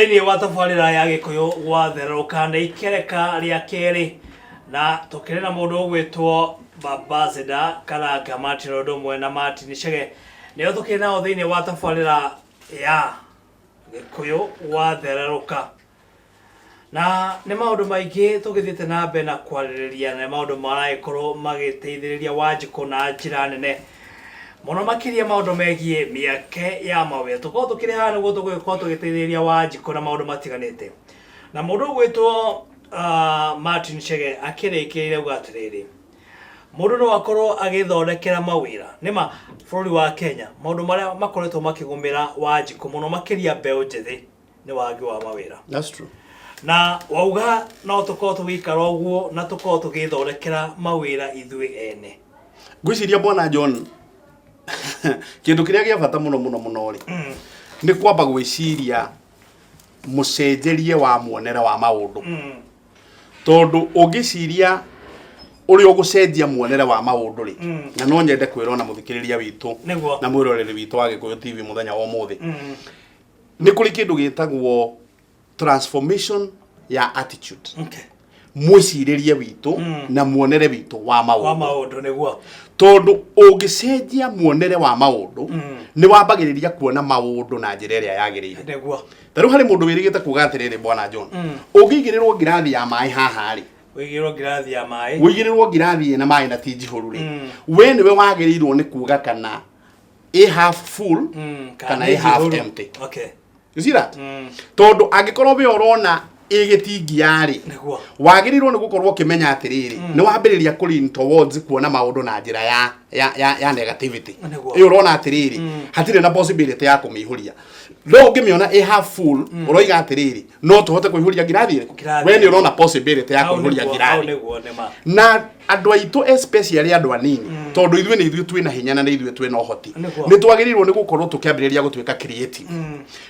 Thĩinĩ wa tabarĩra ya Gĩkũyũ gwatherũka nĩ ikereka rĩa kerĩ na tũkĩrĩ na mũndũ ũgwĩtwo Babasida Karanga Martin ũndũ ũmwe na Martin Chege nĩo tũkĩrĩ nao thĩinĩ wa tabarĩra ya Gĩkũyũ gwathererũka. Na nĩ maũndũ maingĩ tũgĩthiĩte na mbere na kwarĩrĩria na nĩ maũndũ maragĩkorwo magĩteithĩrĩria Wanjikũ na njĩra nene mũno makĩria maũndũ megiĩ mĩeke ya mawĩra. Tũkorwo tũkĩrĩ haha nĩguo tũgũgĩkorwo tũgĩteithĩrĩria Wanjikũ na maũndũ matiganĩte. Na mũndũ ũgwĩtwo Martin Chege akĩrĩkĩrĩria auga atĩrĩrĩ, mũndũ no akorwo agĩthondekera mawĩra. Nĩma bũrũri wa Kenya maũndũ marĩa makoretwo makĩgũmĩra Wanjikũ mũno makĩria mbeũ njĩthĩ nĩ wagi wa mawĩra. That's true. Na wauga no tũkorwo tũgĩikara ũguo na tũkorwo tũgĩthondekera mawĩra ithuĩ ene. Ngwĩciria Bwana John, kĩndũ kĩrĩa gĩa bata mũno mũno mũno rĩ, nĩ kwamba gwĩciria mũcenjerie wa muonere wa maũndũ. Tondũ ũngĩciria ũrĩa ũgũcenjia muonere wa maũndũ rĩ, na no nyende kwĩrwo na mũthikĩrĩria witũ na mwĩroreri witũ wa Gĩkũyũ TV mũthenya wa ũmũthĩ, nĩ kũrĩ kĩndũ gĩtagwo transformation ya attitude. Mwĩcirĩrie witũ na muonere witũ wa wa maũndũ. Maũndũ nĩguo. Tondũ ũngĩcenjia muonere wa maũndũ, nĩ wambagĩrĩria kuona maũndũ na njĩra ĩrĩa yagĩrĩire. Ta rĩu harĩ mũndũ wĩrĩgĩte kuga atĩrĩrĩ, Bwana John, ũngĩigĩrĩrwo ngirathi ya maĩ haha rĩ, Wĩigĩrwo ngirathi ya maĩ. Ũigĩrĩrwo ngirathi ĩna maĩ na ti njihũru rĩ, we nĩwe wagĩrĩirwo nĩ kuga kana ĩ half full kana nĩ ĩ half njihũru. empty. You see that? Tondũ angĩkorwo we ũrona ĩ gĩtingia rĩ, wagĩrĩirwo nĩ gũkorwo ũkĩmenya atĩrĩrĩ, nĩ wambĩrĩria kũ lean towards kuona maũndũ na njĩra ya negativity. Ĩ ũrona atĩrĩrĩ, hatirĩ na possibility ya kũmĩihũria, no ũngĩmĩona ĩ half full, ũroiga atĩrĩrĩ, no tũhote kũihũria ngirathi ĩrĩkũ. Ngirathi. We nĩ ũrona possibility ya Hau kũihũria nĩguo, hau ngirathi. Nĩguo nĩma. Na andũ aitũ, especially andũ anini, tondũ ithuĩ nĩ ithuĩ twĩna hinya na nĩ ithuĩ twĩna ũhoti, nĩ twagĩrĩirwo nĩ gũkorwo tũkĩambĩrĩria gũtuĩka creative,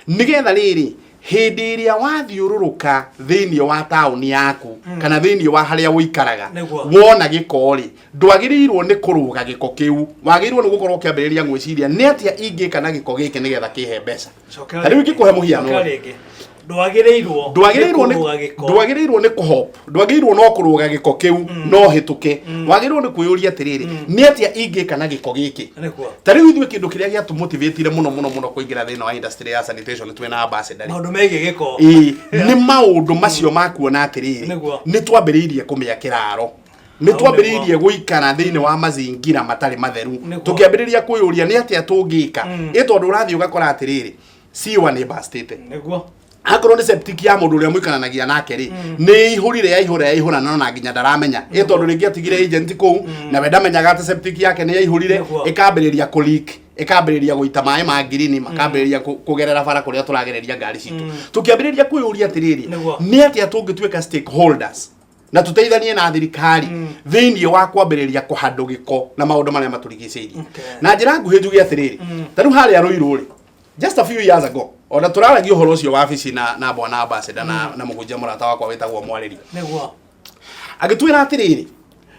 nĩgetha rĩrĩ hĩndĩ ĩrĩa wathiũrũrũka thĩinĩ wa taũni yaku kana thĩinĩ wa harĩa ũikaraga, wona gĩko rĩ, ndwagĩrĩirwo nĩ kũrũga gĩko kĩu, wagĩrĩirwo nĩ gũkorwo ũkĩambĩrĩria gwĩciria nĩ atĩa ingĩka na gĩko gĩkĩ nĩgetha kĩhe mbeca. Cokera Ta rĩu rĩngĩ. ingĩkũhe mũhiano Cokera rĩ. rĩngĩ. Ndwagĩrĩirwo Ndwagĩrĩirwo nĩ kũrũga gĩko. Ndwagĩrĩirwo nĩ kũhop, ndwagĩrĩirwo no kũrũga gĩko kĩu no hĩtũke, wagĩrĩirwo nĩ kwĩyũria atĩrĩrĩ, nĩ atĩa ingĩka na gĩko gĩkĩ? Ta rĩu ithuĩ kĩndũ kĩrĩa gĩatũmotivatire mũno mũno mũno kũingĩra thĩinĩ wa industry ya sanitation twĩna ambassador rĩ, maũndũ megiĩ gĩko. Ĩĩ, nĩ maũndũ macio ma kuona atĩrĩrĩ, nĩ twambĩrĩirie kũmĩa kĩraro, nĩ twambĩrĩirie gũikara thĩinĩ wa mazingira matarĩ matheru, tũkĩambĩrĩria kwĩyũria nĩ atĩa tũngĩka. Ĩ tondũ ũrathiĩ ũgakora atĩrĩrĩ, siwa nĩ bastĩte, akorwo nĩ septic ya mũndũ ũrĩa mũikaranagia nake rĩ, nĩ ihũrire, yaihũra, yaihũra, no na nginya ndaramenya. Ĩ tondũ rĩngĩ atigire agent kũu na we ndamenyaga atĩ septic yake nĩ yaihũrire, ĩkambĩrĩria kũ leak, ĩkambĩrĩria gũita maĩ ma ngirini, makambĩrĩria kũgerera bara kũrĩa tũragereria ngari citũ. Tũkĩambĩrĩria kwĩyũria atĩrĩrĩ, nĩ atĩa tũngĩtuĩka stakeholders na tũteithanie na thirikari thĩinĩ wa kwambĩrĩria kũhandũ gĩko na maũndũ marĩa matũrigicĩirie? Na njĩra nguhĩ njuge atĩrĩrĩ, ta rĩu harĩa Rũirũ rĩ, just a few years ago, ona tũraragia ũhoro ũcio wabici na bwana ambassador na mũhunjia mũrata wakwa wĩtagwo Mwarĩri, agĩtwĩra atĩrĩrĩ,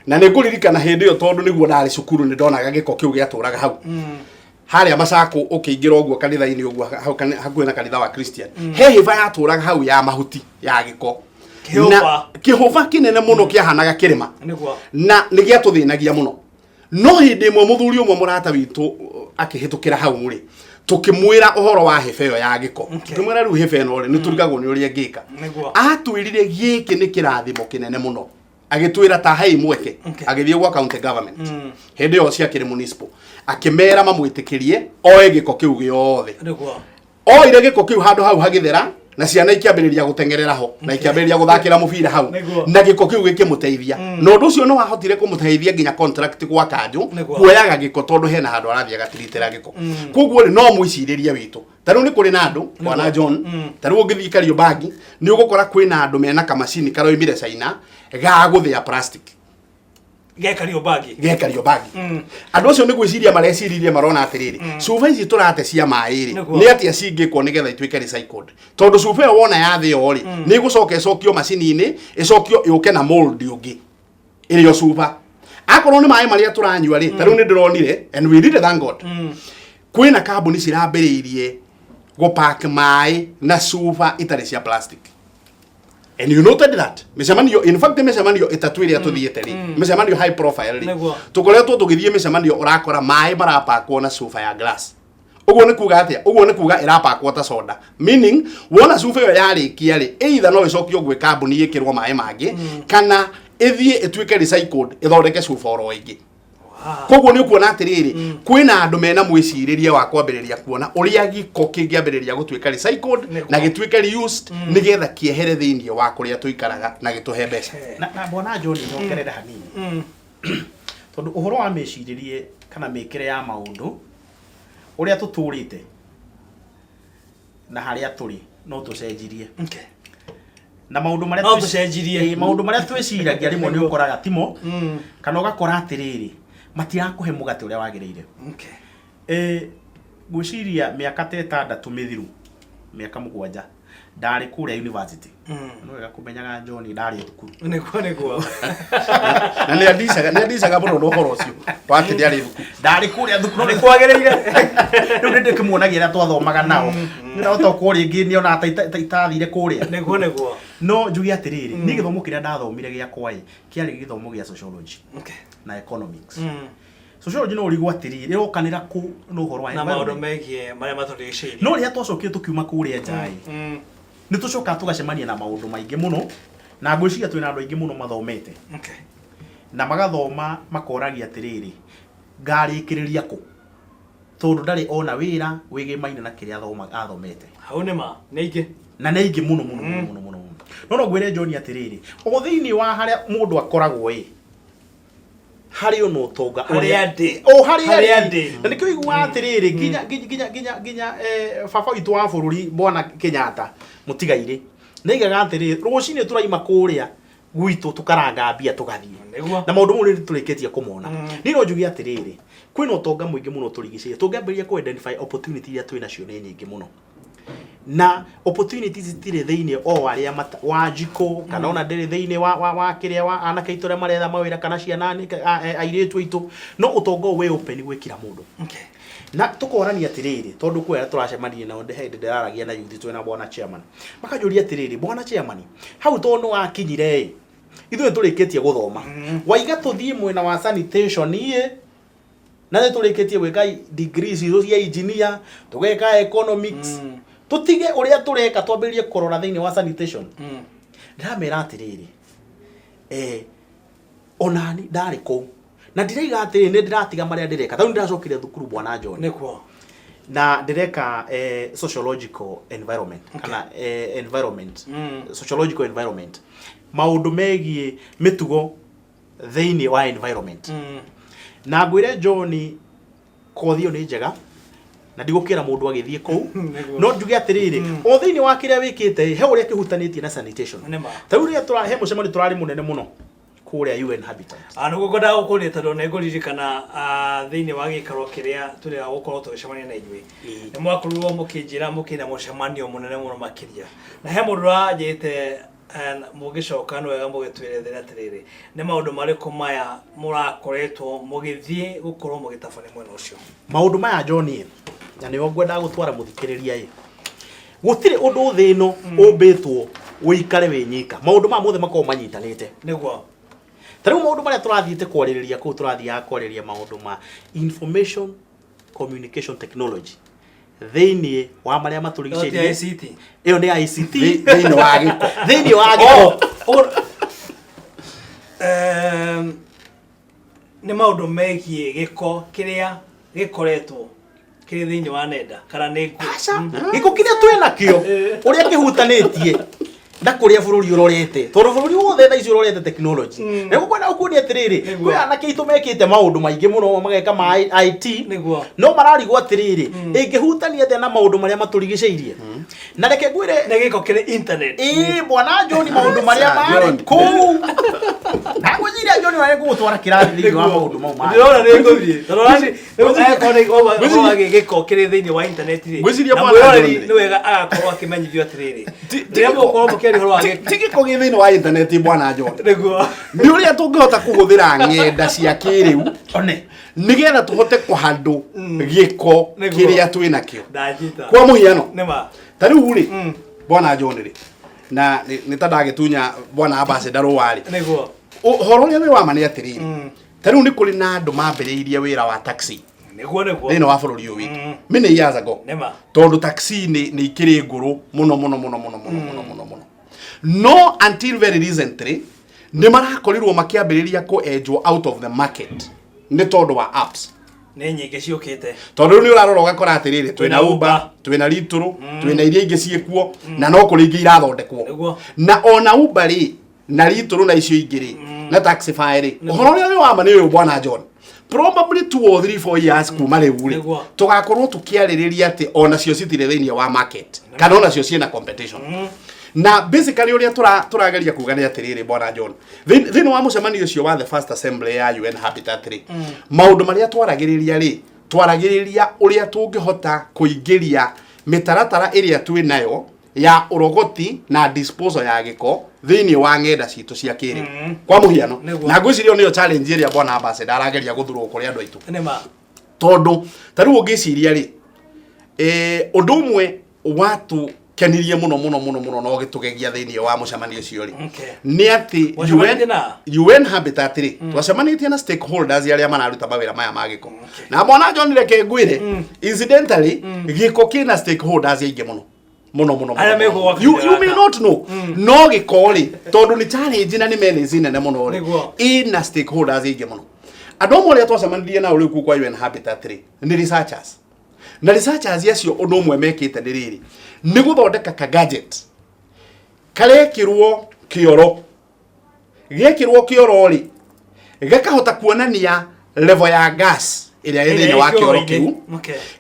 na nĩ ngũririkana hĩndĩ ĩyo tondũ nĩguo ndarĩ cukuru, nĩ ndonaga gĩko kĩu gĩatũraga hau harĩa Macakũ, ũkĩingĩra ũguo kanitha-inĩ ũguo hau hakuhĩ na kanitha wa Christian, he hĩba yatũraga hau ya mahuti ya gĩko. Kĩhũba. Na kĩhũba kĩnene mũno kĩahanaga kĩrĩma, na nĩ gĩatũthĩnagia mũno. No hĩndĩ ĩmwe mũthuri ũmwe mũrata witũ akĩhĩtũkĩra hau rĩ, tũkĩmwĩra ũhoro wa hĩba ĩyo ya gĩko, tũkĩmwĩra rĩu hĩba ĩno rĩ, nĩ tũrigagwo nĩ ũrĩa ĩngĩka. Atwĩrire gĩkĩ nĩ kĩrathimo kĩnene mũno, agĩtwĩra ta hei mweke. Agĩthiĩ gwa county government, hĩndĩ ĩyo ciakĩrĩ municipal, akĩmera mamwĩtĩkĩrie oe gĩko kĩu gĩothe. Oire gĩko kĩu, handũ hau hagĩthera na ciana ikĩambĩrĩria gũteng'erera ho na ikĩambĩrĩria gũthakĩra mũbira hau. Na gĩko kĩu gĩkĩmũteithia, na ũndũ ũcio nĩ wahotire kũmũteithia nginya contract gwa kanjũ kuoyaga gĩko, tondũ hena handũ arathiĩ agatiritĩra gĩko. Koguo rĩ, no mwĩcirĩrie witũ, ta rĩu nĩ kũrĩ na andũ, bwana John, ta rĩu ũngĩthiĩ Kariobangi nĩ ũgũkora kwĩna andũ mena kamacini karoimire China ga gũthĩa plastic. Ge Kariobangi. Ge Kariobangi. Andũ acio nĩ gwĩciria mareciririe, marona atĩrĩrĩ, cuba ici tũrate cia maĩ rĩ, nĩ atĩa cingĩkwo nĩgetha ituĩke recycled? Tondũ cuba ĩyo wona yathĩo rĩ, nĩ ĩgũcoka ĩcokio macini-inĩ, ĩcokio yũke na mold ũngĩ ĩrĩ o cuba. Akorwo nĩ maĩ marĩa tũranyua rĩ, ta rĩu nĩ ndĩronire, and we really thank God, kwĩna kambuni cirambĩrĩirie Gũpack maĩ na cuba itarĩ cia plastic. And you noted that mĩcemanio, in fact, mĩcemanio ĩtatũ ĩrĩa tũthiĩte rĩ, mĩcemanio high profile rĩ, tũkoretwo tũgĩthiĩ mĩcemanio ũrakora maĩ marapakwo na cuba ya glass. Ũguo nĩ kuga atĩa? Ũguo nĩ kuga ĩrapakwo ta soda, meaning wona cuba ĩyo yarĩkia rĩ, either no ĩcokio gwĩ kambuni ĩkĩrwo maĩ mangĩ, kana ĩthiĩ ĩtuĩke recycled, ĩthondeke cuba oro ĩngĩ. Koguo nĩ ũkuona atĩrĩrĩ, kwĩna andũ mena mwĩcirĩrie wa kwambĩrĩria kuona ũrĩa gĩko kĩngĩambĩrĩria gũtuĩka recycled na gĩtuĩke reused, nĩgetha kĩehere thĩinĩ wa kũrĩa tũikaraga na gĩtũhe mbeca. Na bwana John, nyongerere hanini, tondũ ũhoro wa mĩcirĩrie kana mĩkĩre ya maũndũ, ũrĩa tũtũrĩte na harĩa tũrĩ, no tũcenjirie na maũndũ marĩa No tũcenjirie. Ĩĩ, maũndũ marĩa twĩciragia rĩmwe nĩ ũkoraga timo, kana ũgakora atĩrĩrĩ, matirakũhe mũgate ũrĩa wagĩrĩire. Ngwĩciria mĩaka ta 6 mĩthiru, mĩaka 7, ndarĩ kũrĩa university. No wega kũmenyaga, John, ndarĩ thukuru. Nĩguo. Na nĩ andicaga mũno na ũhoro ũcio wa atĩ nĩ arĩ thukuru. Ndarĩ kũrĩa thukuru. Nĩ kwagĩrĩire. Rĩu nĩ ndĩkĩmuonagia arĩa twathomaga nao, nĩrahota gũkorwo rĩngĩ nĩonaga ta itathire kũrĩa. Nĩguo. No njuge atĩrĩrĩ, niĩ gĩthomo kĩrĩa ndathomire gĩakwa ĩ kĩarĩ gĩthomo gĩa sociology na economics. Sociology, no ũrigwo atĩrĩrĩ, ĩrokanĩra kũ na ũhoro wa Na maũndũ environment? megiĩ marĩa matũrigicĩirie. No rĩrĩa twacokire tũkiuma kũrĩa nja ĩ, nĩ tũcokaga tũgacemania na maũndũ maingĩ mũno, na ngwĩciria twĩna andũ aingĩ mũno mathomete na magathoma makoragia atĩrĩrĩ, ngarĩkĩrĩria kũ, tondũ ndarĩ ona wĩra wĩgĩmaine na kĩrĩa athomete. Hau nĩ ma nĩ ingĩ. Na nĩ aingĩ mũno mũno mũno mũno mũno mũno. No ngwĩre John atĩrĩrĩ, o thĩinĩ wa harĩa mũndũ akoragwo ĩ, harĩ ona ũtonga. Harĩa ndĩ. O harĩa Harĩa ndĩ. ndĩ. Na nĩkĩo iguaga atĩrĩrĩ, nginya baba witũ wa bũrũri, bwana Kenyatta mũtigairĩ, nĩaigaga atĩrĩrĩ, rũcinĩ tũraima kũrĩa gwitũ tũkaranga mbia tũgathiĩ. Na maũndũ mau nĩ tũrĩkĩtie kũmona. Niĩ no njuge atĩrĩrĩ, kwĩna ũtonga mũingĩ mũno tũrigicĩirie. Tũngĩambĩrĩria kũ identify opportunity iria twĩ nacio nĩ nyingĩ mũno, na opportunities itirĩ thĩinĩ o arĩa Wanjikũ, kana ona ndĩrĩ thĩinĩ wa kĩrĩa wa anake aitũ arĩa maretha mawĩra, kana ciana airĩtu aitũ. No ũtonga ũyũ wĩ open gwĩ kila mũndũ. Na tũkorania atĩrĩrĩ, tondũ kwĩ arĩa tũracemanirie nao, hĩndĩ ndĩraragia na youth twĩna bwana chairman, makanjũria atĩrĩrĩ, "Bwana chairman, hau tondũ nĩ wakinyire ĩ, ithuĩ tũrĩkĩtie gũthoma, waiga tũthiĩ mwena wa sanitation ĩ, na nĩ tũrĩkĩtie gwĩka degree citũ cia engineer, tũgeka economics, tũtige ũrĩa tũreka, twambĩrĩrie kũrora thĩinĩ wa sanitation?" Ndĩramera atĩrĩrĩ, onani ndarĩ kũu na ndiraiga atĩrĩ nĩ ndĩratiga marĩa ndĩreka, tondũ ndĩracokire thukuru, bwana John, na ndĩreka sociological environment, kana environment, sociological environment, maũndũ megiĩ mĩtugo thĩinĩ wa environment. Na ngwĩre John, kothi ĩyo nĩ njega na ndigũkĩra mũndũ agĩthiĩ kũu. No njuge atĩrĩrĩ, o thĩinĩ wa kĩrĩa wĩkĩte, he ũrĩa kĩhutanĩtie na sanitation. Nĩ ma. Ta rĩu rĩrĩa he mũcemanio tũrarĩ mũnene mũno kũrĩa UN Habitat. Ah, nĩguo ngwendaga gũkũria, tondũ nĩ ngũririkana thĩinĩ wa gĩikaro kĩrĩa tũrĩa gũkorwo tũgĩcemania na inyuĩ, nĩ mwakorirwo mũkĩnjĩra mũkĩna mũcemanio mũnene mũno makĩria, na he mũndũ ũranjĩte mũgĩcoka nĩ wega mũgĩtwĩrethere atĩrĩrĩ, nĩ maũndũ marĩkũ maya mũrakoretwo mũgĩthiĩ gũkorwo mũgĩtabania mwena ũcio? Maũndũ maya, John, ĩ, na nĩo ngwendaga gũtwara mũthikĩrĩria ĩ, gũtirĩ ũndũ thĩ ĩno ũmbĩtwo ũikare wĩ nyika. Maũndũ maya mothe makoragwo manyitanĩte. Ta rĩu maũndũ marĩa tũrathiĩte kwarĩrĩria kũu, tũrathiaga kwarĩrĩria maũndũ ma information communication technology thĩinĩ wa marĩa matũrigicĩirie. ICT. Ĩyo nĩ ICT. Thĩinĩ wa gĩko. Thĩinĩ wa gĩko. Nĩ maũndũ megiĩ gĩko kĩrĩa gĩkoretwo kĩrĩ thĩinĩ wa nenda, kana nĩ Aca, gĩko kĩrĩa twĩ nakĩo, ũrĩa kĩhutanĩtie na kũrĩa bũrũri ũrorete, tondũ bũrũri wothe thaa ici ũrorete technology. Na gũkwenda gũkuonia atĩrĩrĩ, kwĩ anake aitũ mekĩte maũndũ maingĩ mũno, mageka ma IT, no mararigwo atĩrĩrĩ, ĩngĩhutania atĩa na maũndũ marĩa matũrigicĩirie. Na reke ngwĩre, Nĩ gĩko kĩrĩ internet. Ĩĩ bwana John, maũndũ marĩa marĩ John. kũu, na ngwĩciria John marĩa ngũgũtwara kĩrathi thĩinĩ wa maũndũ mau mangĩ. Ndĩrona nĩ ngũthiĩ, tondũ rĩu angĩkorwo nĩ ũhoro wa gĩko kĩrĩ thĩinĩ wa internet rĩ, Ngwĩciria na bwana mwĩroreri John rĩ. nĩ wega agakorwo akĩmenyithio atĩrĩrĩ, Ti rĩrĩa mũgũkorwo mũkĩaria Tũkĩaria ũhoro wa gĩko. Ti gĩko gĩ thĩinĩ wa intaneti, bwana John. Nĩguo. Nĩ ũrĩa tũngĩhota kũhũthĩra ng'enda cia kĩrĩu One. nĩgetha tũhote kũhandũ gĩko Nĩguo. kĩrĩa twĩ nakĩo. Ndanyita. Kwa mũhiano, Nĩma. ta rĩu rĩ, bwana John rĩ, na nĩ ta ndagĩtunya bwana ambassador rũa rĩ, Nĩguo. Ũhoro ũrĩa wĩ wa ma nĩ atĩrĩrĩ, ta rĩu nĩ kũrĩ na andũ mambĩrĩirie wĩra wa taxi Nĩguo. thĩinĩ wa bũrũri ũyũ witũ many years ago, Nĩma. tondũ taxi nĩ ikĩrĩ ngũrũ mũno mũno mũno mũno mũno mũno mũno mũno, no until very recently nĩ marakorirwo makĩambĩrĩria kũ edge out of the market nĩ tondũ wa apps. Nĩ nyingĩ ciũkĩte. Tondũ rĩu nĩ ũrarora ũgakora atĩrĩrĩ, twĩna Twĩna Uber, Uber. Twĩna Little, twĩna iria ingĩ ciĩkuo, na no kũrĩ ingĩ irathondekwo. Na ona Uber rĩ, na Little, na icio ingĩ rĩ, na Taxify rĩ, ũhoro ũrĩa wĩ wa ma nĩ ũyũ, bwana John, probably 2 or 3 4 years kuma rĩu rĩ, tũgakorwo tũkĩarĩrĩria atĩ onacio citirĩ thĩinĩ wa market kana onacio ciĩna competition. Na basically ũrĩa tũrageria kuga nĩ atĩrĩrĩ, bwana John, thĩinĩ wa mũcemanio ũcio wa the first assembly ya UN Habitat rĩ, maũndũ marĩa twaragĩrĩria rĩ, twaragĩrĩria ũrĩa tũngĩhota kũingĩria mĩtaratara ĩrĩa twĩ nayo ya ũrogoti na disposal ya gĩko thĩinĩ wa ng'enda citũ cia kĩrĩu. Kwa mũhiano, na ngwĩciria ĩyo nĩyo challenge ĩrĩa bwana ambassador arageria gũthurwo kũrĩ andũ aitũ, Nĩma. Tondũ ta rĩu ũngĩciria rĩ, ũndũ ũmwe watũkenirie mũno mũno mũno mũno na ũgĩtũgegia thĩinĩ wa mũcemanio ũcio rĩ, nĩ atĩ Mwacemanĩtie UN, na? UN Habitat rĩ, twacemanĩtie na stakeholders arĩa mararuta mawĩra maya ma gĩko. Na mwana John, reke ngwĩre, incidentally gĩko kĩna stakeholders aingĩ mũno mũno mũno mũno, Arĩa mũno. megũgwa You may gaka. not know, no gĩko rĩ, tondũ nĩ challenge na nĩ menace nene mũno rĩ, ĩna stakeholders aingĩ mũno. Andũ amwe arĩa twacemanirie nao rĩu kũu kwa UN Habitat rĩ, nĩ researchers, na researchers acio ũndũ ũmwe mekĩte nĩ rĩrĩ, nĩ gũthondeka ka gadget karekĩrwo kĩoro. Gĩekĩrwo kĩoro rĩ, gakahota kuonania level ya gas ĩrĩa ĩ thĩinĩ wa kĩoro kĩu.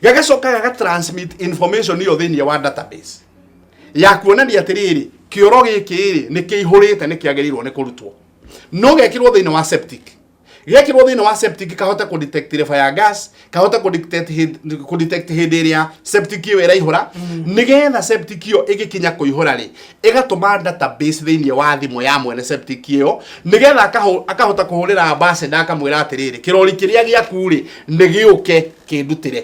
Gagacoka gaga transmit information ĩyo thĩinĩ wa database ya kuonania atĩrĩrĩ, kĩoro gĩkĩ rĩ, nĩ kĩihũrĩte, nĩ kĩagĩrĩirwo nĩ kũrutwo. No gekĩrwo thĩinĩ wa septic, gekĩrwo thĩinĩ wa septic kahote kũ detect level ya gas, kahote kũ detect hĩndĩ ĩrĩa septic ĩyo ĩraihũra, nĩgetha septic ĩyo ĩgĩkinya kũihũra rĩ, ĩgatũma database thĩinĩ wa thimũ ya mwene septic ĩyo, nĩgetha akahota kũhũrĩra ambassador akamwĩra atĩrĩrĩ, kĩrori kĩrĩa gĩaku rĩ, nĩ gĩũke kĩndutĩre,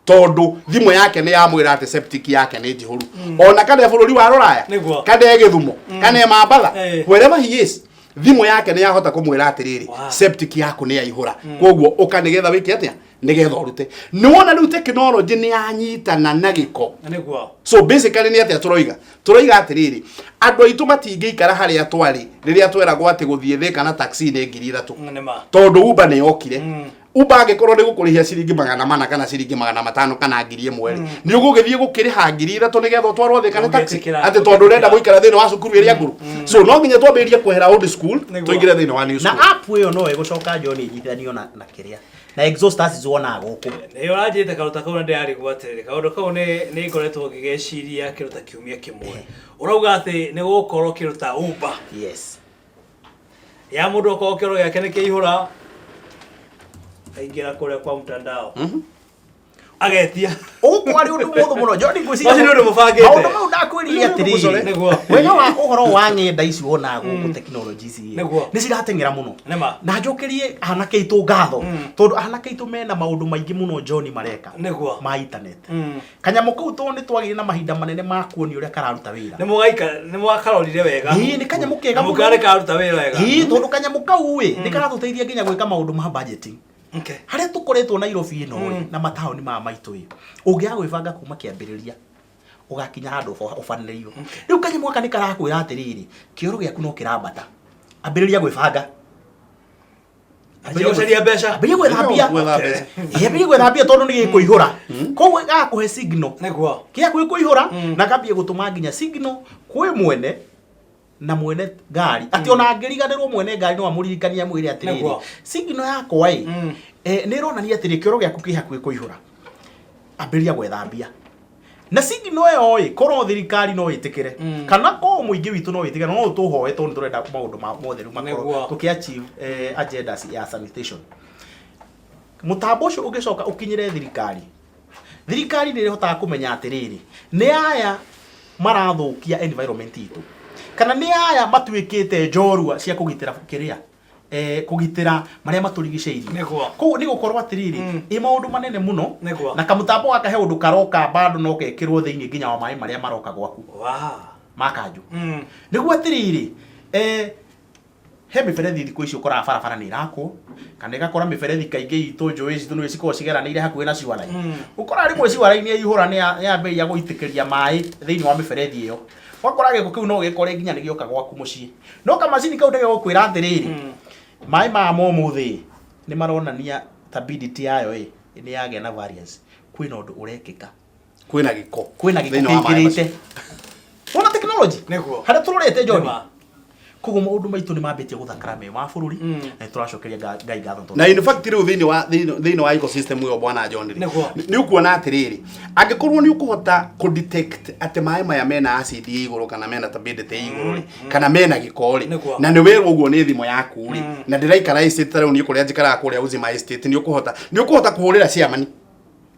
tondũ thimũ yake nĩ yamwĩra atĩ septic yake nĩ njihũru, ona kana e bũrũri wa rũraya, kana e Gĩthumo, kana e Mambatha, wherever he is, thimũ yake nĩ yahota kũmwĩra atĩrĩrĩ, septic yaku nĩ yaihũra, koguo ũka nĩgetha wĩke atĩa, nĩgetha ũrute. Nĩ wona rĩu technology nĩ yanyitana na gĩko. So basically nĩ atĩa tũroiga? Tũroiga atĩrĩrĩ, andũ aitũ matingĩikara harĩa twarĩ rĩrĩa tweragwo atĩ gũthiĩ Thĩka na taxi nĩ 3000, tondũ Uber nĩ yokire. Uber angĩkorwo nĩ gũkũrĩhia ciringi 400 kana ciringi 500 kana 1000 rĩ, nĩ ũgũgĩthiĩ gũkĩrĩha 3000 nĩgetha ũtwarwo Thĩka na taxi Ũngĩtĩkĩra, atĩ tondũ ũrenda gũikara thĩinĩ wa cukuru ĩrĩa ngũrũ? So no nginya twambĩrĩrie kwehera old school, tũingĩre thĩinĩ wa new Na school. App ĩyo no ĩgũcoka, John, ĩnyitithanio na kĩrĩa na exhausters wonaga gũkũ. Nĩ ũranjĩte kaũndũ ta kau na ndĩrarigwo atĩrĩrĩ, kaũndũ kau nĩ ngoretwo ngĩgeciria kĩndũ ta kiumia kĩmwe. Ũrauga atĩ nĩ gũgũkorwo kĩndũ ta Uber ya mũndũ okorwo kĩoro gĩake nĩ kĩihũra, aingĩra kũrĩa kwa mtandao agetia. Ũgũkũ arĩ ũndũ mũhũthũ mũno, John, ngwĩciria. Macio nĩ ũndũ mũbangĩte. Maũndũ mau ndakwĩrire atĩrĩrĩ, wega wa ũhoro wa ng'enda ici wonaga gũkũ, technology ici nĩ cirateng'era mũno. Na njokerie anake aitũ ngatho, tondũ anake aitũ mena maũndũ maingĩ mũno, John, mareka ma internet. Kanyamũ kau tondũ nĩ twagĩire na mahinda manene ma kuonio ũrĩa kararuta wĩra. Nĩ mũgaika nĩ mwakarorire wega. Ĩĩ, nĩ kanyamũ kega Na mũno. mũkĩona nĩ kararuta wĩra wega. Ĩĩ, tondũ kanyamũ kau ĩ nĩ karatũteithia nginya gwĩka maũndũ ma budgeting. Harĩa tũkoretwo Nairobi ĩno ĩ, na mataũni maya maitũ ĩ, ũngĩaga gwĩbanga kuma kĩambĩrĩria, ũgakinya handũ ũbanĩrĩirwo. Rĩu kanyamũ gaka nĩ karakwĩra atĩrĩrĩ, kĩoro gĩaku no kĩrambata, ambĩrĩria gwĩbanga. Anjia gũcaria mbeca. Ambĩrĩria gwetha mbia. Gwetha mbeca. Ĩ, ambĩrĩria gwetha mbia tondũ nĩ gĩkũihũra, koguo gagakũhe signal kĩa kwĩ kũihũra, na kambie gũtũma nginya signal kwĩ mwene na mwene ngari, atĩ ona angĩriganĩrwo, mwene ngari no amũririkanie amwĩre atĩrĩrĩ, signal yakwa ĩ, nĩ ĩronania atĩrĩ, kĩoro gĩaku kĩ hakuhĩ kũihũra, ambĩrĩria gwetha mbia. Na signal ĩyo ĩ, korwo thirikari no ĩtĩkĩre, kana korwo mũingĩ witũ no wĩtĩkĩre, no tũhoe, tondũ nĩ tũrenda maũndũ ma mothe rĩu makorwo tũkĩ achieve agendas ya sanitation. Mũtambo ũcio ũngĩcoka ũkinyĩre thirikari, thirikari nĩ ĩrĩhotaga kũmenya atĩrĩrĩ, nĩ aya marathũkia environment itũ. Kana nĩ aya matuĩkĩte njorua cia kũgitĩra kĩrĩa kũgitĩra marĩa matũrigicĩirie. Koguo nĩ gũkorwo atĩrĩrĩ, ĩ maũndũ manene mũno. Na kamũtambo gaka he ũndũ karoka bado no gekĩrwo thĩinĩ nginya wa maĩ marĩa maroka gwaku ma kanjũ. Nĩguo atĩrĩrĩ, he mĩberethi thikũ ici ũkoraga barabara nĩ ĩrakwo, kana ĩgakora mĩberethi kaingĩ itũ njũĩ citũ nĩ cikoragwo cigeranĩire hakuhĩ na sewer line. Ũkoraga rĩmwe sewer line yaihũra nĩ yambĩrĩria gũitĩkĩria maĩ thĩinĩ wa mĩberethi ĩyo. Ũgakora gĩko kĩu no ũgĩkore nginya nĩ gĩoka gwaku mũciĩ. No kamacini kau nĩgegũkwĩra atĩrĩrĩ, maĩ maya ma ũmũthĩ nĩ maronania turbidity yayo ĩ, nĩ yagĩa na variance. Kwĩna ũndũ ũrekĩka. Kwĩna gĩko. Kwĩna gĩko Thĩinĩ wa maĩ kĩingĩrĩte. Wona technology? Nĩguo. Harĩa tũrorete John. Nĩma. Koguo maũndũ maitũ nĩ mambĩtie gũthakara me ma bũrũri, na nĩ tũracokeria Ngai ngatho tondũ Na in fact rĩu thĩinĩ wa thĩinĩ wa ecosystem ĩyo bwana John rĩ, Nĩguo. nĩ ũkuona atĩrĩrĩ, angĩkorwo nĩ ũkũhota kũ detect atĩ maĩ maya mena acid ĩ igũrũ kana mena turbidity ĩ igũrũ rĩ, kana mena gĩko rĩ, Nĩguo. na nĩ werwo ũguo nĩ thimũ yaku rĩ, na ndĩraikara estate ta rĩu niĩ kũrĩa njikaraga kũrĩa Uzima Estate, nĩ ũkũhota kũhũrĩra chairman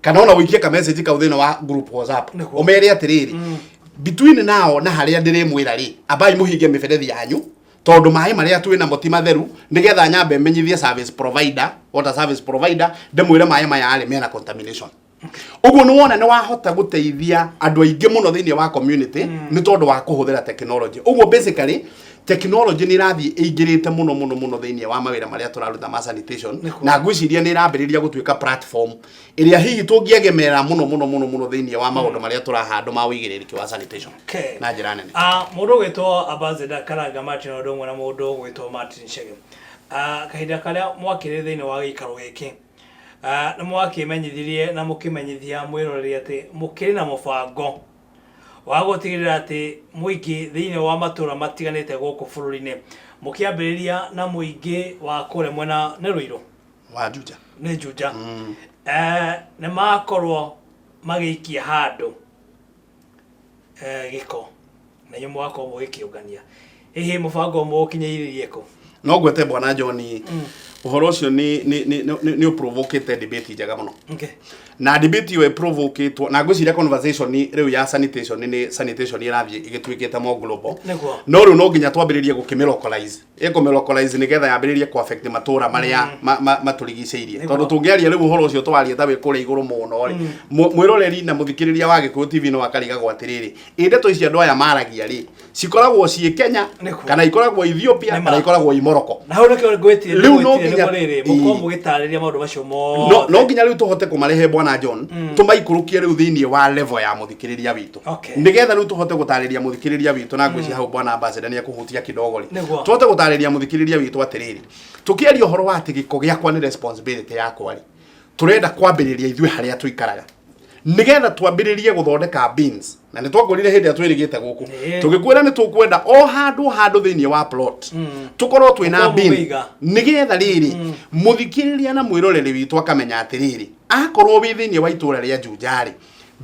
kana ona ũikie ka message kau thĩinĩ wa group WhatsApp, Nĩguo. ũmere atĩrĩrĩ, between now na harĩa ndĩrĩmwĩra rĩ, ambai mũhinge mĩberethi yanyu tondũ maĩ marĩa twĩ namo ti matheru, nĩgetha nyambe menyithie service provider, water service provider, ndĩmwĩre maĩ maya rĩ mena contamination. Ũguo nĩ wona nĩ wahota gũteithia andũ aingĩ mũno thĩinĩ wa community nĩ tondũ wa kũhũthĩra technology. Ũguo basically technology nĩ ĩrathiĩ ĩingĩrĩte mũno mũno mũno thĩinĩ wa mawĩra marĩa tũraruta ma sanitation, na ngwĩciria nĩ ĩrambĩrĩria gũtuĩka platform ĩrĩa hihi tũngĩegemera mũno mũno mũno mũno thĩinĩ wa maũndũ marĩa tũrahandwo ma ũigĩrĩrĩki wa sanitation na njĩra nene. Ah, mũndũ ũgwĩtwo Ambassador Karanga Martin ũndũ ũmwe na mũndũ ũgwĩtwo Martin Chege. Ah, kahinda karĩa mwakĩrĩ thĩinĩ wa gĩikaro gĩkĩ, ah, nĩ mwakĩmenyithirie na mũkĩmenyithia mwĩroreri atĩ mũkĩrĩ na mũbango wa gũtigĩrĩra atĩ mũingĩ thĩinĩ wa matũra matiganĩte gũkũ bũrũri-inĩ, mũkĩambĩrĩria na mũingĩ wa kũrĩa mwena nĩ Rũirũ wa Juja. Nĩ Juja. Nĩ makorwo magĩikia handũ gĩko na inyuĩ mũgakorwo mũgĩkĩũngania. Hihi mũbango mũũkinyĩirie kũ? No ngwete bwana John, ũhoro ũcio nĩ ũprovokĩte debate njega mũno. Na debate ĩyo ĩprovokĩtwo na ngwĩciria conversation rĩu ya sanitation nĩ sanitation ĩrathiĩ ĩgĩtuĩkĩte more global. No rĩu no nginya twambĩrĩrie gũkĩmĩlocalize, ĩkũmĩlocalize nĩgetha yambĩrĩrie kũ affect matũra marĩa matũrigicĩirie, tondũ tũngĩaria rĩu ũhoro ũcio twarie ta wĩ kũrĩa igũrũ mũno rĩ, mwĩroreri na mũthikĩrĩria wa Gĩkũyũ TV no akarigagwo atĩrĩrĩ, ĩ ndeto ici andũ aya maragia rĩ, cikoragwo ciĩ Kenya kana ikoragwo Ethiopia kana ikoragwo i Morocco? Na hau nĩkĩo ngwĩtire. Rĩu no ngwĩtire nginya nĩguo rĩrĩ mũkorwo mũgĩtarĩria maũndũ macio no mothe. No nginya rĩu tũhote kũmarehe bwana John, tũmaikũrũkie rĩu thĩinĩ wa level ya mũthikĩrĩria witũ, nĩgetha rĩu tũhote gũtarĩria mũthikĩrĩria witũ, na ngwĩciria hau bwana ambassador nĩ ekũhutia kidogo rĩ, tũhote gũtarĩria mũthikĩrĩria witũ atĩrĩrĩ, tũkĩaria ũhoro wa atĩ gĩko gĩakwa nĩ responsibility yakwa rĩ, tũrenda kwambĩrĩria ithuĩ harĩa tũikaraga nĩgetha twambĩrĩrie gũthondeka bins, na nĩ twakorire hĩndĩ ĩrĩa twĩrĩgĩte gũkũ tũgĩkwĩra nĩ tũkwenda o handũ handũ thĩinĩ wa plot tũkorwo twĩna Mũkorwo bin, mũgĩiga. nĩgetha rĩrĩ mũthikĩrĩria na mwĩroreri witũ akamenya atĩrĩrĩ, akorwo wĩ thĩinĩ wa itũra rĩa Juja rĩ,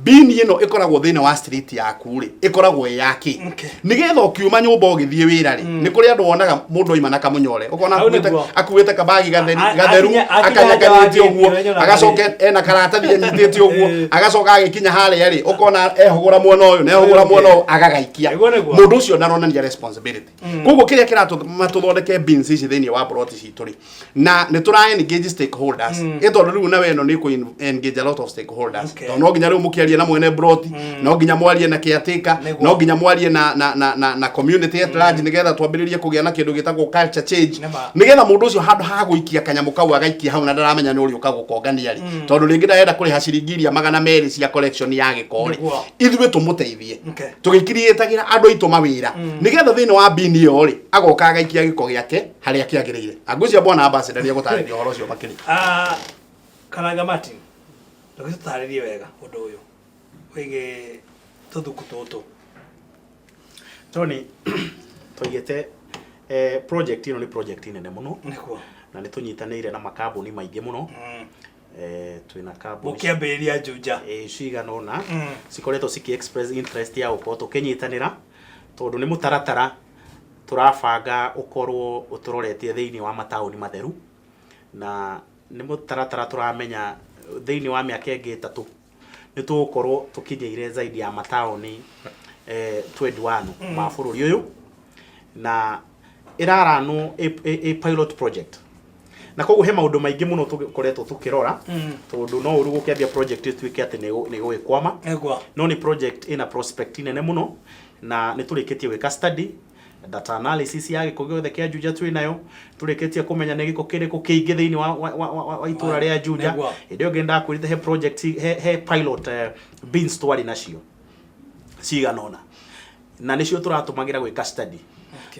bin ĩno ĩkoragwo thĩinĩ wa street yaku rĩ, ĩkoragwo ĩ yaki, nĩgetha ũkiuma nyũmba ũgĩthiĩ wĩra rĩ, nĩ kũrĩ andũ wonaga mũndũ aima na kamũnyore, ũkona Hau akuĩte nĩguo. akuĩte kabagi gatheri gatheru, akinya nja wa akanyakanĩtie gate ũguo, ĩyo nyonaga. Agacoka ena karatathi anyitĩte ũguo, agacoka agĩkinya harĩa rĩ, ũkona ehũgũra mwena ũyũ na ehũgũra mwena ũyũ agagaikia. Nĩguo. Mũndũ ũcio ndaronania responsibility. Koguo kĩrĩa kĩratũma tũthondeke bins ici thĩinĩ wa plot citũ rĩ, na nĩ tũra engage stakeholders, ĩ tondũ rĩu nawe ĩno nĩ kũ engage a lot of stakeholders, tondũ no nginya rĩu mũkĩarie na mwene plot, no nginya mwarie na caretaker, no nginya mwarie na community at large, nĩgetha twambĩrĩrie kũgĩa na kĩndũ gĩtagwo culture change, nĩgetha mũndũ ũcio handũ ha gũikia kanyamũ kau agaikia hau na ndaramenya nĩ ũrĩa ũkagũkongania rĩ, tondũ rĩngĩ ndarenda kũrĩha ciringi iria 200 cia collection ya gĩko rĩ, ithuĩ tũmũteithie tũgĩkiriĩtagĩra andũ aitũ mawĩra, nĩgetha thĩinĩ wa bini ĩyo rĩ, agoka agaikia gĩko gĩake harĩa kĩagĩrĩire. Angwĩciria bwana ambassador nĩ egũtarĩria ũhoro ũcio makĩria. Ah, Karanga Martin, ndũgĩtũtarĩrie wega ũndũ ũyũ wĩgiĩ tũthuku tũtũ. Tony, twaigĩte project ĩno nĩ project nene mũno, na nĩ tũnyitanĩire na makambuni maingĩ mũno. Twĩna kambuni Mũkĩambĩrĩria Juja. Cigana ũna cikoretwo ciki express interest ya gũkorwo tũkĩnyitanĩra, tondũ nĩ mũtaratara tũrabanga ũkorwo ũtũroretie thĩinĩ wa mataũni matheru, na nĩ mũtaratara tũramenya thĩinĩ wa mĩaka ĩngĩ 3 nĩ tũgũkorwo tũkinyĩire zaidi ya mataũni 21 ma bũrũri ũyũ. Na ĩraranwo ĩ pilot project, na koguo he maũndũ maingĩ mũno tũkoretwo tũkĩrora, tondũ no ũru gũkĩambia project ĩtuĩke atĩ nĩ ĩgũgĩkwama. No nĩ project ĩna prospect nene mũno, na nĩ tũrĩkĩtie gwĩka study, data analysis ya gĩko gĩothe kĩa Juja twĩ nayo. Tũrĩkĩtie kũmenya nĩ gĩko kĩrĩkũ kĩingĩ thĩinĩ wa itũra rĩa Juja. Hĩndĩ ĩyo ĩngĩ ndakwĩrĩte he project, he pilot bins twarĩ nacio cigana ũna, na nĩcio tũratũmagĩra gwĩka study.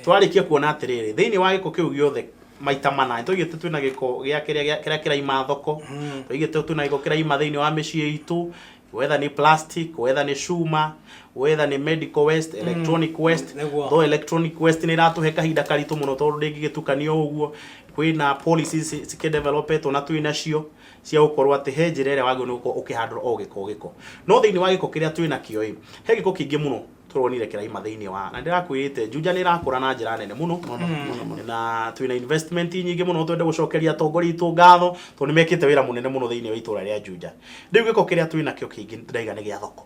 Twarĩkia kuona atĩrĩrĩ, thĩinĩ wa gĩko kĩu gĩothe maita mana tũigĩte, twĩna gĩko gĩa kĩrĩa kĩraima thoko, tũigĩte twĩna gĩko kĩraima thĩinĩ wa mĩciĩ itũ, whether nĩ plastic, whether nĩ cuma, whether nĩ medical waste, electronic waste. Though electronic waste nĩ ĩratũhe kahinda karitũ mũno, tondũ ndĩngĩgĩtukanio ũguo. Kwĩna policies cikĩdevelopetwo na twĩ nacio cia gũkorwo atĩ he njĩra ĩrĩa wagĩrĩirwo nĩ gũkorwo ũkĩhandũra o gĩko o gĩko. No thĩinĩ wa gĩko kĩrĩa twĩ nakĩo ĩ, he gĩko kĩingĩ mũno tũronire kĩraima thĩinĩ wa, na ndĩrakwĩrĩte Juja nĩ ĩrakũra na njĩra nene mũno, na twĩna investment nyingĩ mũno. Twende gũcokeria atongoria aitũ ngatho, tondũ nĩ mekĩte wĩra mũnene mũno thĩinĩ wa itũra rĩa Juja. Rĩu gĩko kĩrĩa twĩ nakĩo kĩingĩ ndĩraiga nĩ gĩa thoko,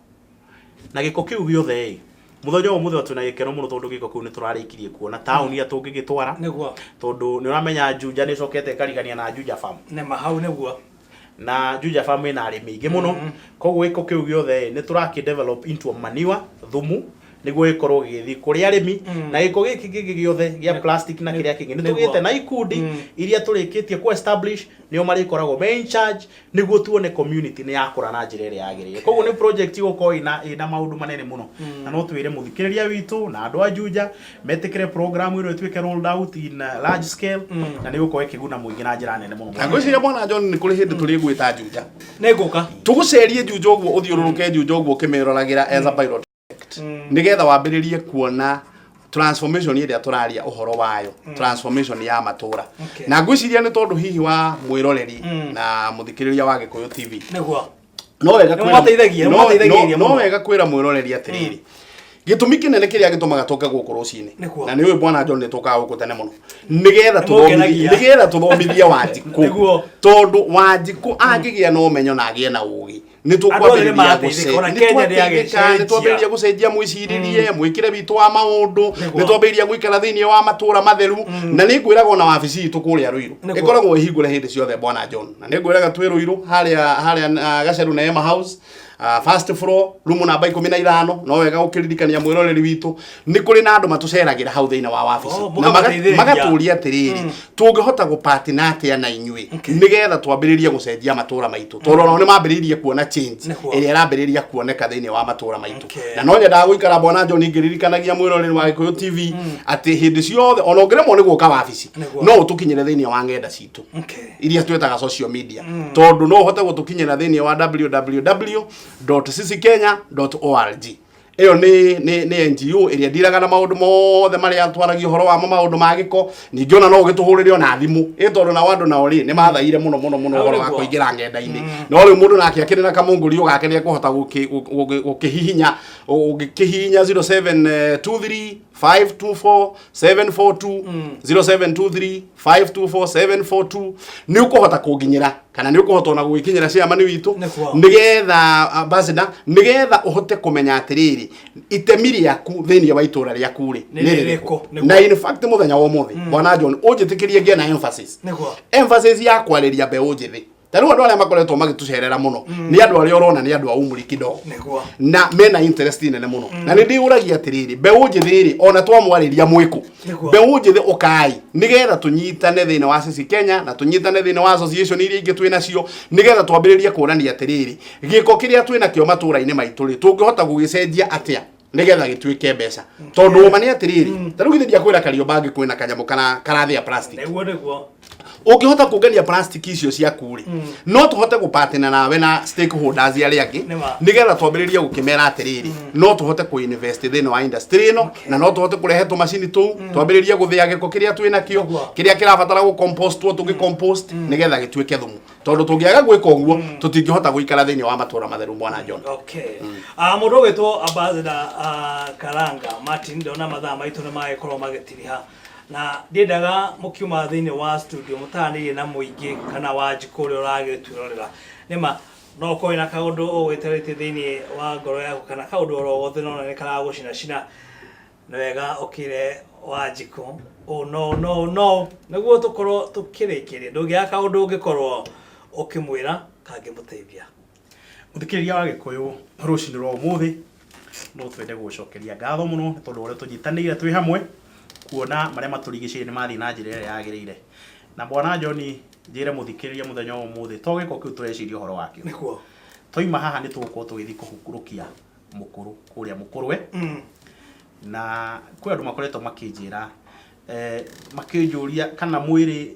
na gĩko kĩu gĩothe ĩ, mũthenya wa ũmũthĩ twĩna gĩkeno mũno, tondũ gĩko kĩu nĩ tũrarĩkirie kuona taũni ĩrĩa tũngĩgĩtwara. Tondũ nĩ ũramenya Juja nĩ ĩcokete ĩkarigania na Juja Farm. Nĩma, hau nĩguo. Na Juja Farm ĩna arĩmi aingĩ mũno. Koguo gĩko kĩu gĩothe ĩ, nĩ tũrakĩ develop into a manure, thumu, nĩguo gĩkorwo gĩgĩthiĩ kũrĩ arĩmi. Na gĩko gĩkĩ kĩngĩ gĩothe gĩa plastic na kĩrĩa kĩngĩ, nĩ tũgĩte na ikundi iria tũrĩkĩtie ku establish, nĩo marĩkoragwo me in charge, nĩguo tuone community nĩ yakũra na njĩra ĩrĩa yagĩrĩire. Koguo nĩ project ĩgũkorwo ĩna maũndũ manene mũno, na no twĩre mũthikĩrĩria witũ na andũ a Juja metĩkĩre program ĩno ĩtuĩke rolled out in large scale, na nĩ ĩgũkorwo ĩkĩguna mũingĩ na njĩra nene mũno. Na ngwĩciria, bwana John, nĩ kũrĩ hĩndĩ tũrĩ gwĩta Juja. Nĩ ngũka. Tũgũcerie Juja ũguo, ũthiũrũrũke Juja ũguo ũkĩmĩroragĩra as a pilot, nĩgetha wambĩrĩrie kuona transformation ĩrĩa tũraria ũhoro wayo, transformation ya matũra. Na ngwĩciria nĩ tondũ hihi wa mwĩroreri na mũthikĩrĩria wa Gĩkũyũ TV, no wega Nĩ mwateithagia, nĩ mwateithagĩrĩria no mũno. wega kwĩra mwĩroreri atĩrĩrĩ, gĩtũmi kĩnene kĩrĩa gĩtũmaga tũke gũkũ rũcinĩ, na nĩ ũĩ, bwana John, nĩ tũkaga gũkũ tene mũno nĩgetha Nĩ mũngenagia. nĩgetha tũthomithie Wanjikũ, tondũ Wanjikũ angĩgĩa na ũmenyo na agĩe na ũgĩ, nĩ Andũ othe nĩ tũkwambĩrĩria marateithĩka, ona Kenya nĩ nĩ yagĩcenjia. twambĩrĩria gũcenjia mwĩcirĩrie, mwĩkĩre witũ wa maũndũ. Nĩ twambĩrĩria gũikara thĩinĩ wa matũra matheru, na nĩ ngwĩraga ona wabici itũ kũrĩa Ruiru ĩkoragwo ĩhingũre hĩndĩ ciothe, bwana John, na nĩ ngwĩraga twĩ Ruiru harĩa harĩa Gaceru na Emma House, first floor, room namba 15. No wega gũkĩririkania mwĩroreri witũ nĩ kũrĩ na andũ matũceragĩra hau thĩinĩ wa wabici Oh, na mũkamateithĩrĩria. magatũria atĩrĩrĩ, tũngĩhota gũpatina atĩa na inyuĩ nĩgetha twambĩrĩrie gũcenjia matũra maitũ, tondũ onao nĩ mambĩrĩirie kuona change ĩrĩa ĩrambĩrĩria kuoneka thĩinĩ wa matũra maitũ. Na no nyendaga gũikara, bwana John, ngĩririkanagia mwĩroreri wa Gĩkũyũ TV atĩ hĩndĩ ciothe ona ũngĩremwo nĩ gũka wabici, no ũtũkinyĩre thĩinĩ wa ng'enda citũ iria twĩtaga social media, tondũ no ũhote gũtũkinyĩra thĩinĩ wa www.sisikenya.org. Ĩyo nĩ NGO ĩrĩa ndiraga na maũndũ mothe marĩa twaragia ũhoro wamo, maũndũ ma gĩko. Ningĩ ona no ũgĩtũhũrĩre ona thimũ ĩ, tondũ nao andũ nao rĩ nĩ mathaire mũno mũno mũno ũhoro wa kũingĩra ng'enda-inĩ. No rĩu mũndũ nake akĩrĩ na kamũngũrio gake nĩ ekũhota gũkĩhihinya, ũngĩkĩhihinya 0723 524 742, 0723 524 742, nĩ ũkũhota kũnginyĩra kana nĩ ũkũhota ona gũgĩkinyĩra chairman witũ, nĩgetha ambassador, nĩgetha ũhote kũmenya atĩrĩrĩ, itemi rĩaku thĩinĩ wa itũra rĩaku rĩ nĩ nĩ rĩrĩkũ? rĩrĩkũ. Na in fact mũthenya wa ũmũthĩ, bwana John, ũnjĩtĩkĩrie ngĩe na emphasis emphasis ya kwarĩria mbeũ njĩthĩ. Ta rĩu andũ arĩa makoretwo magĩtũcerera mũno nĩ andũ arĩa ũrona nĩ andũ a umri kidogo na mena interest nene mũno. Na nĩ ndĩũragia atĩrĩrĩ, mbeũ njĩthĩ rĩ, ona twamwarĩria mwĩkũ? Mbeũ njĩthĩ, ũkai nĩgetha tũnyitane thĩinĩ wa Sisi Kenya na tũnyitane thĩinĩ wa association iria ingĩ twĩ nacio, nĩgetha twambĩrĩrie kuonania atĩrĩrĩ, gĩko kĩrĩa twĩ nakĩo matũra-inĩ maitũ rĩ, tũngĩhota gũgĩcenjia atĩa nĩgetha gĩtuĩke mbeca? Tondũ ũma nĩ atĩrĩrĩ, ta rĩu githĩ ndiakwĩra Kariobangi kwĩna kanyamũ kana karathĩa plastic? Nĩguo nĩguo. Ũngĩhota kũngania plastic icio ciaku rĩ, no tũhote gũpatina nawe na stakeholders arĩa angĩ, nĩgetha twambĩrĩrie gũkĩmera atĩrĩrĩ, no tũhote kũ-invest thĩinĩ wa industry ĩno, na no tũhote kũrehe tũmacini tũu twambĩrĩrie gũthĩa gĩko kĩrĩa twĩ nakĩo, kĩrĩa kĩrabatara gũ-compostwo, tũgĩ-compost nĩgetha gĩtuĩke thumu, tondũ tũngĩaga gwĩka ũguo tũtingĩhota gũikara thĩinĩ wa matũra matheru, bwana John. Okay. Mũndũ ũgwĩtwo Ambassador Karanga Martin, ndona mathaa maitũ nĩ magĩkorwo magĩtiriha, na ndiendaga mũkiuma thĩinĩ wa studio mũtaranĩirie na mũingĩ kana Wanjikũ ũrĩa ũragĩtwĩrorera. Nĩma no ũkorwo wĩna kaũndũ ũgwĩterete thĩinĩ wa ngoro yaku kana kaũndũ oro wothe nona nĩ karagũcinacina. Nĩ wega ũkĩre Wanjikũ ũũ no no no nĩguo tũkorwo tũkĩrĩkĩria. Ndũngĩaga kaũndũ ũngĩkorwo ũkĩmwĩra kangĩmũteithia. Mũthikĩrĩria wa Gĩkũyũ, rũcinĩ rwa ũmũthĩ no twende gũgũcokeria ngatho mũno nĩ tondũ wa ũrĩa tũnyitanĩire twĩ hamwe kuona marĩa matũrigicĩirie nĩ mathiĩ na njĩra ĩrĩa yagĩrĩire. Na Bwana John njĩre mũthikĩrĩria mũthenya wa ũmũthĩ to gĩko kĩu tũreciria ũhoro wakĩo. Nĩguo. Twaima haha nĩ tũgũkorwo tũgĩthiĩ kũhurũkia mũkũrũ kũrĩa mũkũrwe. Na kwĩ andũ makoretwo makĩnjĩra makĩnjũria kana mwĩrĩ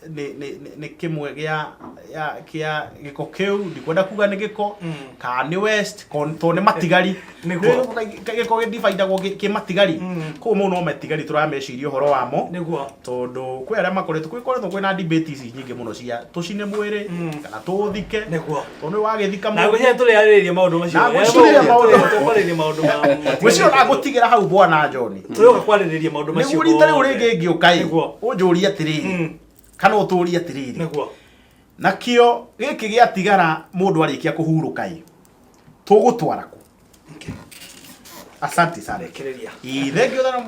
nĩ nĩ nĩ- nĩ kĩmwe gĩa ya kĩa gĩko kĩu ndikwenda kuga nĩ gĩko kana nĩ waste tondũ nĩ matigari. Nĩguo. Gĩko gĩdividagwo kĩ matigari. Koguo mau no matigari tũrameciria ũhoro wamo. Nĩguo. Tondũ kwĩ arĩa makoretwo kwĩ kwĩna debate ici nyingĩ mũno cia tũcine mwĩrĩ kana tũũthike. Nĩguo. Tondũ wagĩthika Na ngwĩciria tũrĩarĩrĩria maũndũ macio. Na ngwĩciria maũndũ- Tũkwarĩrĩria maũndũ ma ngwĩciria ona ngũtigĩra hau bwana John. Tũrĩũka kwarĩrĩria maũndũ macio. Nĩguo rita rĩu rĩngĩ ngĩũka ĩ Nĩguo. ũnjũrie atĩrĩrĩ kana ũtũrie atĩrĩrĩ. Nĩguo. Nakĩo gĩkĩ gĩatigara mũndũ arĩkia kũhurũka ĩ tũgũtwara kũ? Asante sana. Rekereria. Ĩ, thengiũ thana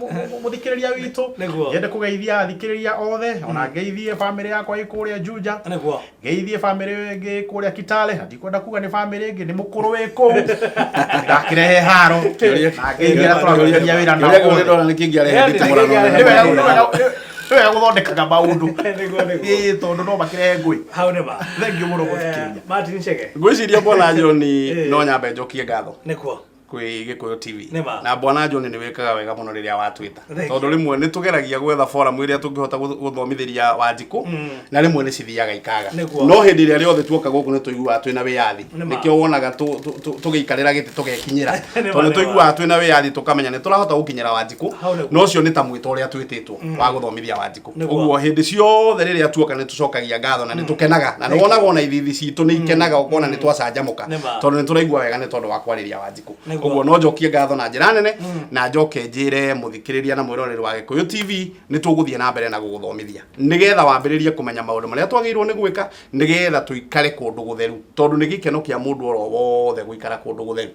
mũthikĩrĩria witũ. Nĩguo. Nyende kũgeithia athikĩrĩria othe ona ngeithie bamĩrĩ yakwa ĩ kũrĩa Juja. Nĩguo. Ngeithie bamĩrĩ ĩngĩ kũrĩa Kitale na ndikwenda kuga nĩ bamĩrĩ ĩngĩ nĩ mũkũrũ wĩ kũu ndakĩrehe haro na ngeithie arĩa tũrarutithania wĩra nao Kĩũria kĩu othe. ndona nĩ kĩngĩarehe nditimũrano Nĩ wega- nĩ wega- nĩ wega gũthondekaga maũndũ. Nĩguo, nĩguo. Ĩ, tondũ no makĩrehe ngũĩ. Hau nĩ ma. Thengiũ mũno gũthikĩrĩria. Martin Chege. Ngwĩciria bwana John no nyambe njokie ngatho Nĩguo. kwĩ Gĩkũyũ TV. Nĩ ma. Na bwana John nĩ wĩkaga wega mũno rĩrĩa watwĩta. Thank Tondũ rĩmwe nĩ tũgeragia gwetha forum ĩrĩa tũngĩhota gũthomithĩria Wanjikũ na rĩmwe nĩ cithiaga ikaga. Nĩguo. No hĩndĩ ĩrĩa rĩothe tuoka gũkũ nĩ tũiguaga twĩna wĩyathi. Nĩ ma. Nĩkĩo wonaga tũgĩikarĩra gĩtĩ tũgekinyĩra. Nĩ ma, Tondũ nĩ nĩ ma. tũiguaga twĩna wĩyathi tũkamenya nĩ tũrahota gũkinyĩra Wanjikũ. Hau nĩguo. Na ũcio nĩ ta mwĩto ũrĩa twĩtĩtwo wa gũthomithia Wanjikũ. Nĩguo. Ũguo hĩndĩ ciothe rĩrĩa tuoka nĩ tũcokagia ngatho na nĩ tũkenaga na nĩ wonaga ona ithithi citũ nĩ ikenaga ũkona nĩ twacanjamũka Nĩ ma. tondũ nĩ tũraigua wega nĩ tondũ wa kwarĩria Wanjikũ. Nĩguo. Ũguo no njokie ngatho na njĩra nene na njoke njĩre mũthikĩrĩria na mwĩroreri wa Gĩkũyũ TV nĩ tũgũthiĩ na mbere na gũgũthomithia nĩgetha wambĩrĩrie kũmenya maũndũ marĩa twagĩrĩirwo nĩ gwĩka nĩgetha tũikare kũndũ gũtheru tondũ nĩ gĩkeno kĩa mũndũ oro wothe gũikara kũndũ gũtheru.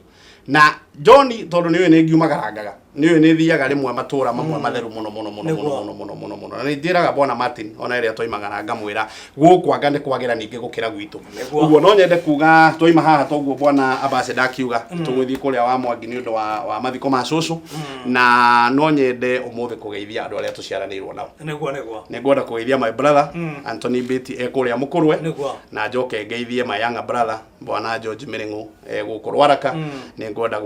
Na John tondũ nĩ ũĩ nĩ ngiumagarangaga nĩ ũĩ nĩ thiaga rĩmwe matũra mamwe matheru mũno mũno mũno mũno Nĩguo. mũno mũno mũno mũno na nĩ njĩraga bwana Martin ona ĩrĩa twoimagara ngamwĩra gũkũ anga nĩ kwagĩra ningĩ gũkĩra gwitũ. Nĩguo. Ũguo no nyende kuga twaima haha toguo bwana ambassador akiuga tũgũthiĩ kũrĩa wa Mwangi nĩ ũndũ wa mathiko ma cũcũ na no nyende ũmũthĩ kũgeithia andũ arĩa tũciaranĩirwo nao. Nĩguo, nĩguo. Nĩ ngwenda kũgeithia my brother Anthony Mbiti e kũrĩa Mũkũrwe. Nĩguo. Na njoke ngeithie my younger brother bwana George Mĩrĩng'ũ e gũkũ Rwaraka. Nĩ ngwenda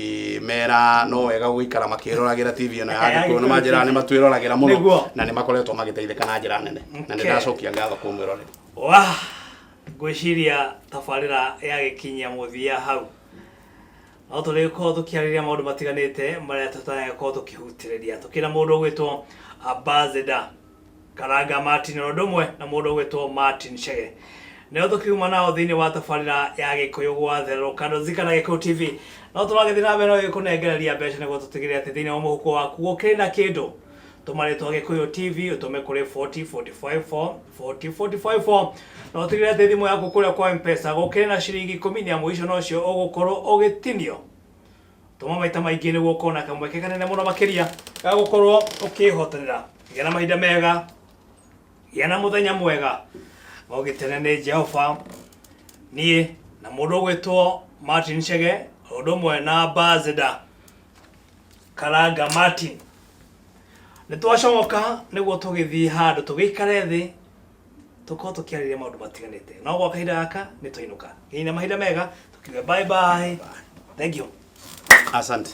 gũkĩmera no wega gũikara makĩroragĩra TV ĩno ya Gĩkũyũ nĩ manjĩraga nĩ matwĩroragĩra mũno Nĩguo. na nĩ makoretwo magĩteithĩka na njĩra nene na nĩ Okay. ndacokia ngatho kwĩ mwĩroreri. Wah, ngwĩciria tabarĩra yagĩkinyia mũthia hau. No tũrĩgĩkorwo tũkĩarĩrĩria maũndũ matiganĩte marĩa tũtagĩkorwo tũkĩhutĩrĩria. Tũkĩra mũndũ ũgwĩtwo Ambassador Karanga Martin o ũndũ ũmwe na mũndũ ũgwĩtwo Martin Chege. Nĩo tũkiuma nao thĩinĩ wa tabarĩra ya Gĩkũyũ gwatherũka ndũzika na Gĩkũyũ TV. No tũragĩthiĩ na mbere na gũkũnengereria mbeca nĩguo tũtigĩrĩre atĩ thĩinĩ wa mũhuko waku gũkĩrĩ na kĩndũ. Tũma rĩtwa Gĩkũyũ TV ũtũme kũrĩ 40 45 4 40 45 4 na ũtigĩrĩre atĩ thimũ yaku kũrĩa kwa M-Pesa gũkĩrĩ na ciringi ikũmi nĩ amu icio nocio ũgũkorwo ũgĩtinio. Tũma maita maingĩ nĩguo ũkorwo na kamweke kanene mũno makĩria ga gũkorwo ũkĩhotanĩra. Gĩa na mahinda mega, gĩa na mũthenya mwega, ũgitĩre nĩ Jehova. Niĩ na mũndũ ũgwĩtwo Martin Chege ũndũ ũmwe na Ambassador Karanga Martin nĩ twacomoka nĩguo tũgĩthiĩ handũ tũgĩikare thĩ tũkorwo tũkĩarĩria maũndũ matiganĩte no gwa kahinda gaka nĩ twainũka. Gĩai na mahinda mega tũkiuge bye bye. Thank you. Asante.